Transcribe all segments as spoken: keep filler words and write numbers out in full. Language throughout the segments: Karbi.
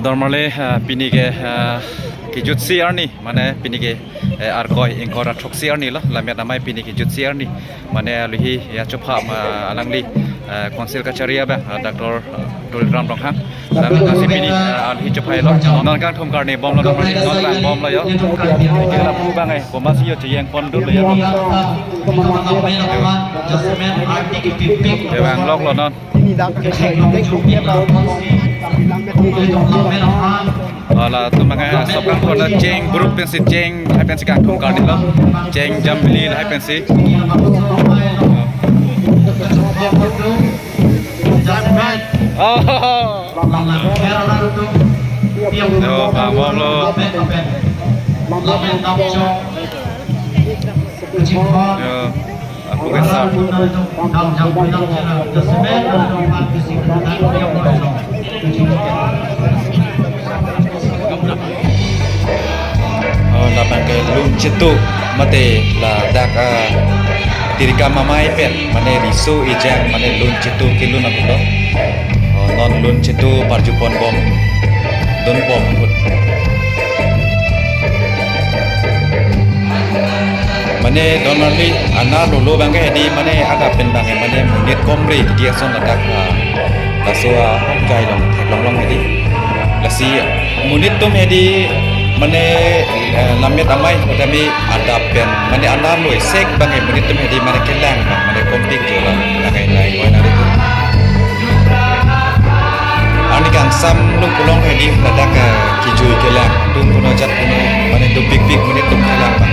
Dormarli, ah, pini ke, ah, kejutsi arni, mane pini ke, eh, Arkoi ingkoi ra throksi arni lo, Lammet Amei pini kejutsi arni, mane aluhi ya chopha ma alangli, eh, Council kachari abang, ah, Doctor, ah, Tuliram Ronghang. Lalu nasi pini, ah, aluhi chophai lo, non kangthum karni bom lo, non bang bom lo yo. Kela pu bang eh, komatsi yo cheyeng pon dun lo yo. Kevang lok lo non. Hala tu mangai asap kangthum na cheng group pensi cheng lahai pensi kangthum karni lo. Cheng jambili lahai pensi. Oh. Yo, bang bom lo. Yo. Aku kesal. Oh, labang ke lun chetu mate ladak, ah, tirikam amei pen, mane riso ejang, mane lun chetu kelun apulo. Oh, non lun chetu parjupon bom, dun bom ahut. Mane Donmarli anerlo lo bang ke hedi mane adap pen bang ke mane monit komre di ason ladak, ah, laso ahok jai long theklong long hedi. Lasi monit atum hedi mane, eh, Lammet Amei kami adap pen mane anerlo isek bang ke monit atum hedi mane kelang bang mane kompik jola lakai lai koi nari tu. Arni kangsam lo pulo hedi ladak, eh, kejui kelang atum puno jat puno mane dopikpik monit atum kelang bang.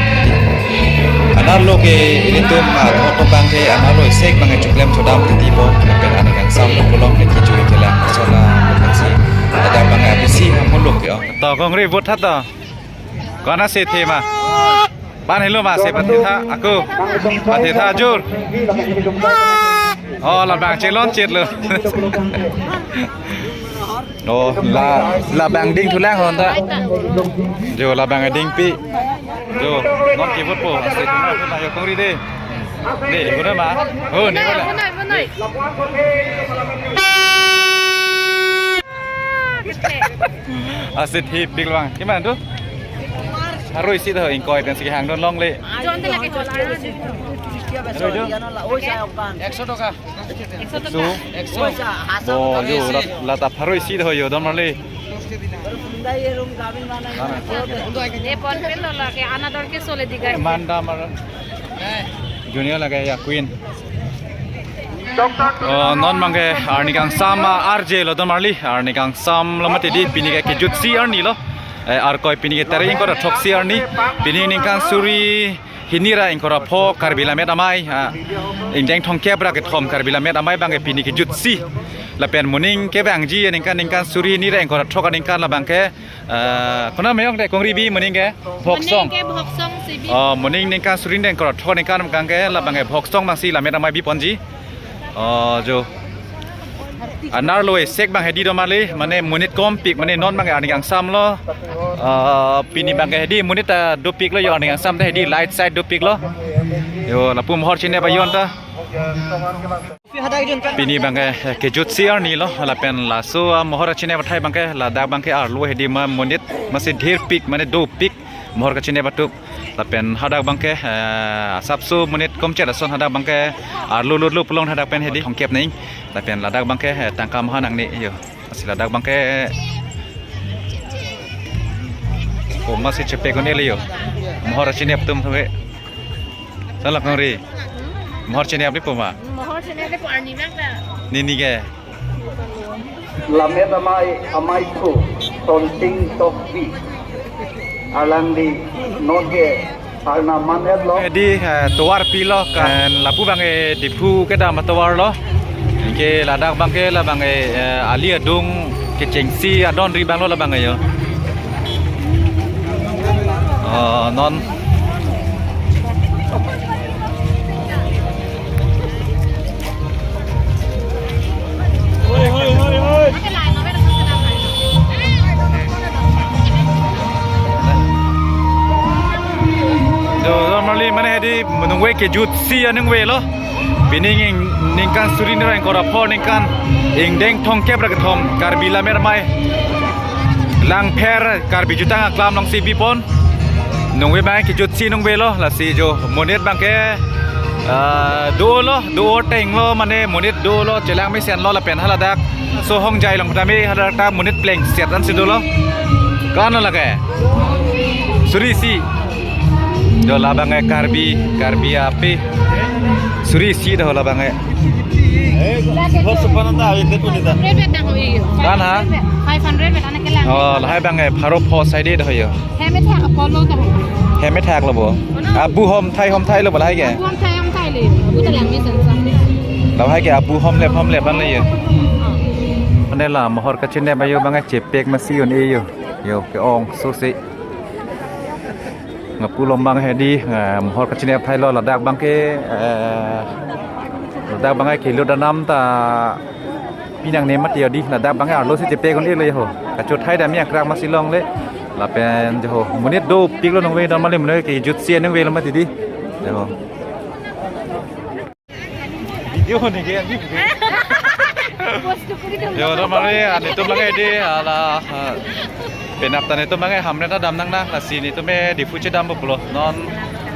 Anerlo ke ilitum, ah, thotho bang ke anerlo isek bang ke choklem chodam titi po. Lapen arni kangsam lo pulo ke kejui kelang asona bangsi ladak bang ke abisi hamuluk yo. To kongri vote tha to. Kona si thema. Pan helo ma si patitha ako. Patitha jur. Oh, labang chelon chet lo. Oh, la, labang ding thulang hon ta. Jo, labang dingpi. Jo, non ki vote po. Asi, na yo kongri de. De, guna ma. Oh, ne guna. Bunai, bunai. Asit hip big lang. Kiman tu? Pharo isi to ingkoi pensi kehang dun longle. Jon te lagi jon. Pharo isi. Ekso toka. Ekso toka. Ekso. Oh, yo, la, la ta pharo isi to yo, Donmarli. Mana? Ne pon pen lo lagi, anador ke sole diga. Manda mar. Junior lagi ya, Queen. Oh, non bang ke arni kangsam, ah, arje lo Donmarli, arni kangsam lo mati di, pini ke kejutsi arni lo. Eh, Arkoi pini ke tarik ingkoi ra throksi arni, pini ningkan suri hini ra ingkoi ra pho Karbi Lammet Amei, ah, ingdeng thomkep ra kethom Karbi Lammet Amei bang ke pini kejutsi. Lapen moning kevangji ningkan, ningkan suri hini ra ingkoi ra throk aningkan labang ke, eh, kona meyong de kongri bi moning ke Bhoksong. Moning ke Bhoksong si bi. Oh, moning ningkan suri hini ra ingkoi ra throk aningkan bang ke labang ke Bhoksong bangsi Lammet Amei bi ponji. Oh, jo. Anerlo isek bang hedi Donmarli, mane monit kompik, mane non bang arni kangsam lo. Ah, pini bang hedi monit ta dopik lo yo, arni kangsam ta hedi light side dopik lo. Yo, lapu mohor chinep ayon ta. Pini bang ke, eh, kejutsi arni lo, lapen laso, ah, mohor chinep athai bang ke, ladak bang ke arlo hedi ma monit, masi dhirpik, mane dopik, mohor kachinep atum. Lapen hadak bang ke, eh, asapso monit komchet ason hadak bang ke arlo lutlo pulo hadak pen hedi thomkep neng. Lapen ladak bang ke, eh, tangka maha nangne yo. Asi ladak bang ke komatsi chepe kone le yo. Mohor chinep atum thove. Salak nang ri. Mohor chinep le poma. Mohor chinep le po arni bang ta. Nini ke. Lammet Amei, Amei Thu, Tonsing Tokbi. Alangli non ke arnam man-et lo. Di, eh, tovar pilo kan lapu bang, eh, Diphu kedam atovar lo. Ke ladak bang ke labang, eh, ali adung kechengsi adon ri bang lo labang yo. Oh, non. Jo, Donmarli mane hedi menungve kejutsi aningve lo. Pini ning, ningkan suri hini ra ingkoi ra pho ningkan ingdeng thomkep ra kethom Karbi Lammet Amei. Langpher Karbi Jutang Aklam alongsi bipon. Nungve abang kejutsi nungvelo, lasi jo monit abangke, ah, dolo, do tenglo, mane monit dolo, chelang mesenlo lapen haladak. So hongjai along tame haladak ta monit plengset ansi dolo. Kan lake? Suri isi. Jo labangke Karbi, Karbi ape. Suri isi do labangke. Kan ha? Five hundred, anak kelang. Oh, lahai abangke pharo pho saide do yo. Heme thak apolo ta. Heme thak lo bo. Abu hom thai hom thai lo bo lahai ke. Abu hom thai hom thai le. Abu ta lang mesen sa. Lahai ke abu hom lep hom lep an le yo. Ane la mohor kachinep ayo abangke chepek masi un-e yo. Yo ke-ong so se. Nga pulo abang hedi, nga mohor kachinep thailo ladak abangke, eh, ladak abangke kilo danam ta pinang ne mati yo di, ladak abangke arlo si chepek un-e lo yo ho. Kachot thai dam ya krak masi longle. Lapen jo ho, monit dopiklo nungve don mali monit kejutsi nungvelo mati di. Jo ho. Video ni ke ani. Yo, don mali, ah, netum abangke di, ala, ah, penap ta netum abangke Hamren ta dam nangnang, lasi netum ke Diphu chedam pulo. Non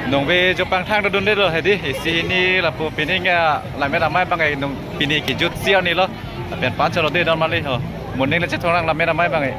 nungve jo pangthang dodunde lo hedi, isi hini lapu pining ya, lammet amei abangke nung pini kejutsi arni lo. Lapen panchalo de don mali ho. Moning le chethorang lammet amei abangke.